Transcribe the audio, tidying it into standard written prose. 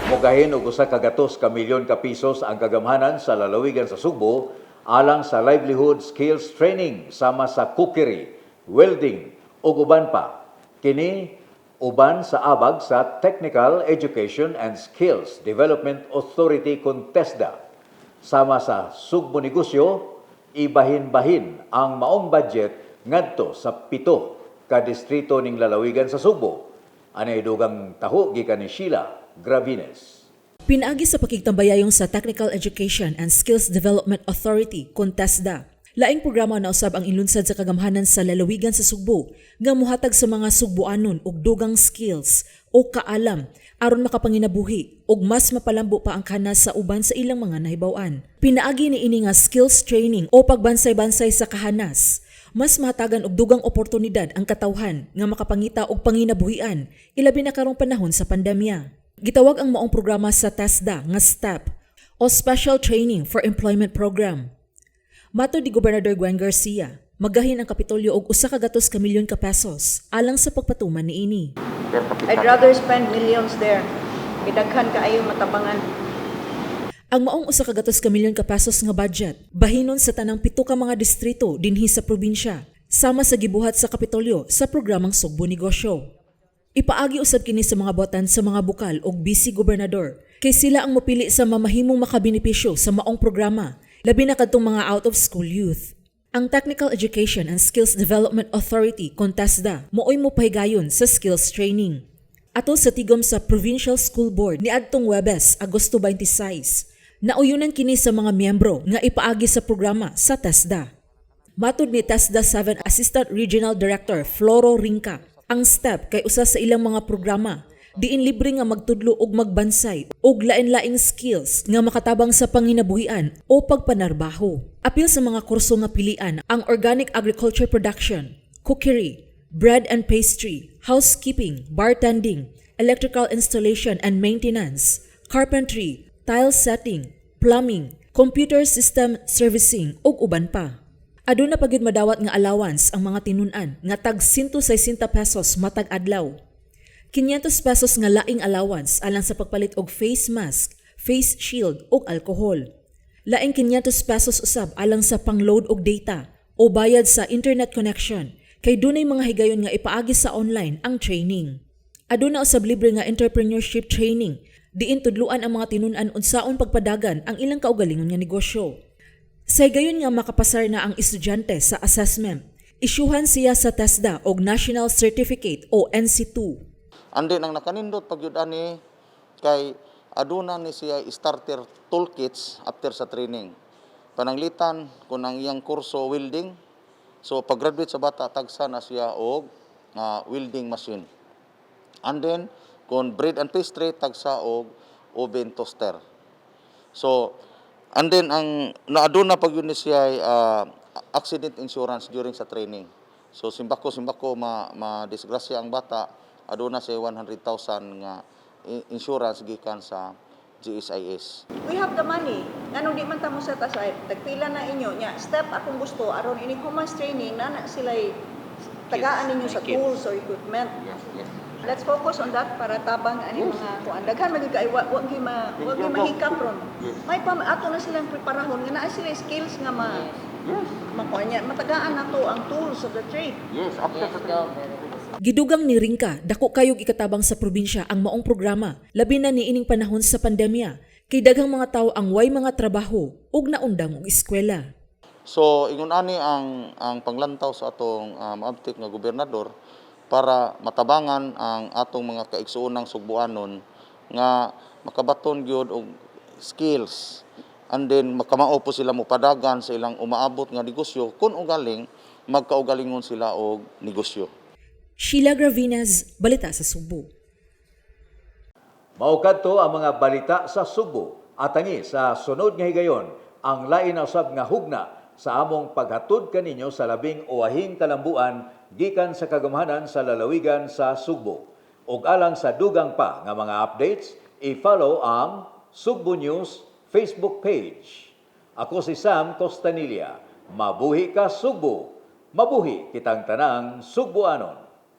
Mogahin og 100 ka milyon ka pesos ang kagamhanan sa lalawigan sa Sugbo alang sa livelihood skills training sama sa cookery, welding ug uban pa. Kini uban sa abag sa Technical Education and Skills Development Authority kon TESDA. Sama sa Sugbo Negosyo, ibahin-bahin ang maong budget ngadto sa pito ka distrito ning lalawigan sa Sugbo. Anay dugang taho gikan ni Sheila Gravines. Pinaagi sa pakigtambayayong sa Technical Education and Skills Development Authority, kon TESDA, laing programa na usab ang inlunsad sa kagamhanan sa lalawigan sa Sugbo nga muhatag sa mga Sugboanon og dugang skills o kaalam aron makapanginabuhi ug mas mapalambo pa ang kahanas sa uban sa ilang mga nahibaw-an. Pinaagi ni ini nga skills training o pagbansay-bansay sa kahanas, mas mahatagan og dugang oportunidad ang katawhan nga makapangita og panginabuhian, ilabi na karong panahon sa pandemya. Gitawag ang maong programa sa TESDA nga STEP o Special Training for Employment Program. Matod ni Gobernador Gwen Garcia, magahin ang Kapitolyo og 100 ka milyon ka pesos alang sa pagpatuman niini. I'd rather spend millions there. Gidaghan kaayo matabangan. Ang maong 100 ka milyon ka pesos nga budget, bahinon sa tanang pito ka mga distrito dinhi sa probinsya, sama sa gibuhat sa Kapitolyo sa programang Sugbo Negosyo. Ipaagi usab kini sa mga botan sa mga bukal og vice gobernador kay sila ang mopili sa mamahimong makabenepisyo sa maong programa, labi na kadtong mga out of school youth. Ang Technical Education and Skills Development Authority kon TESDA mooy mopahigayon sa skills training. Atol sa tigom sa Provincial School Board niadtong Webes, Agosto 26, nauyunan kini sa mga miyembro nga ipaagi sa programa sa TESDA. Matod ni TESDA 7 Assistant Regional Director Floro Rinca, ang STEP kay usa sa ilang mga programa diin libre nga magtudlo og magbansay og lain-laing skills nga makatabang sa panginabuhian o pagpanarbaho. Apil sa mga kurso nga pilian ang organic agriculture production, cookery, bread and pastry, housekeeping, bartending, electrical installation and maintenance, carpentry, tile setting, plumbing, computer system servicing ug uban pa. Aduna pa gyud madawat nga allowance ang mga tinun-an nga tag 160 pesos matag adlaw. 500 pesos nga laing allowance alang sa pagpalit og face mask, face shield ug alcohol. Laing 500 pesos usab alang sa pangload og data o bayad sa internet connection kay dunay mga higayon nga ipaagi sa online ang training. Aduna usab libre nga entrepreneurship training diin tudluan ang mga tinun-an unsaon pagpadagan ang ilang kaugalingon nga negosyo. Sa higayon nga makapasar na ang estudyante sa assessment, isyuhan siya sa TESDA og National Certificate o NC2. And then ang nakanindot pag yun ani kay aduna ni siya starter toolkits after sa training. Pananglitan kung ang iyang kurso welding, so pag graduate sa bata, tagsa na siya og welding machine. And then kung bread and pastry, tagsa og oven toaster. So and then ang naaduna pag yun ni siya accident insurance during sa training. So simbako simbako ma, ma disgrasya ang bata, aduna siya 100,000 nga insurance gikan sa GSIS. We have the money. Nganong di man ta mo set aside? Tagpila na inyo nya step akong gusto aron ini human training na na sila tagaan ninyo sa May kits. Tools or equipment. Yes. Let's focus on that para tabang ani mga kuan. Daghan man gyud kay wa gyud mahikap ron. May pa ato na silang preparahon nga naa sila skills nga ma makuan niya. Matagaan nato ang tools of the trade. Yes, after Yes, sa go. Very good. Gidugang ni Ringka, dako kayog ikatabang sa probinsya ang maong programa, labi na niining panahon sa pandemya, kay daghang mga tawo ang way mga trabaho ug naundang og eskwela. So ingon ani ang panglantaw sa atong maabtik nga gobernador para matabangan ang atong mga kaigsuonang Sugbuanon nga makabaton gyud og skills and then makamao po sila mopadagan sa ilang umaabot nga negosyo kung ugaling magkaugalingon sila og negosyo. Sheila Gravinas, Balita sa Sugbo. Mao kadto ang mga balita sa Sugbo. Atangi sa sunod nga higayon ang lain na usab nga hugna sa among paghatod kaninyo sa labing uwahing kalambuan gikan sa kagamhanan sa lalawigan sa Sugbo. Ug alang sa dugang pa nga mga updates, i-follow ang Sugbo News Facebook page. Ako si Sam Costanilla. Mabuhi ka, Sugbo. Mabuhi kitang tanang Sugboanon.